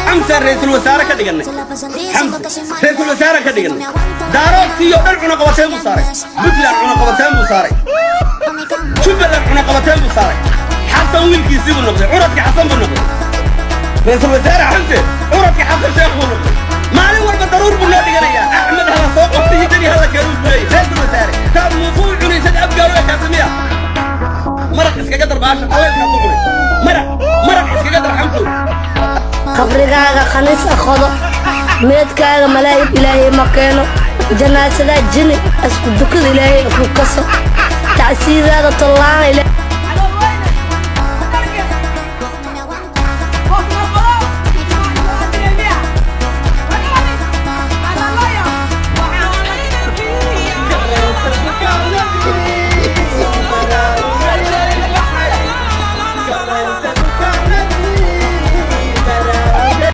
Xamsaan ra'iisul wasaare ka dhigannay. Xamse ra'iisul wasaare ka dhigannay. Daaroodkii oo dhan cunaqabateen buu saaray. Puntland cunaqabateen buu saaray. Jubbaland cunaqabateen buu saaray. Xasan wiilkiisii buu noqday, curadkii Xasan buu noqday. Ra'iisul wasaare Xamse curadkii Xasan Sheekh buu noqday. Maalin walba daruur buu noo dhiganayaa. Axmed hala soo qabtay iyo Deni hala keenuu leeyahay. Ra'iisul wasaare taad muufuu cunaysad Abgaalo ee kaasamiya. Maraq iskaga dar baasha qaleelkaad u cunay. Maraq, maraq iskaga dar, Xamso. Qabrigaaga khaniis aqodo, meedkaaga malaa'ig Ilaahay ma keeno, janaasadaa jini asku dukada Ilaahay ku kaso, tacsiidaada tollaana.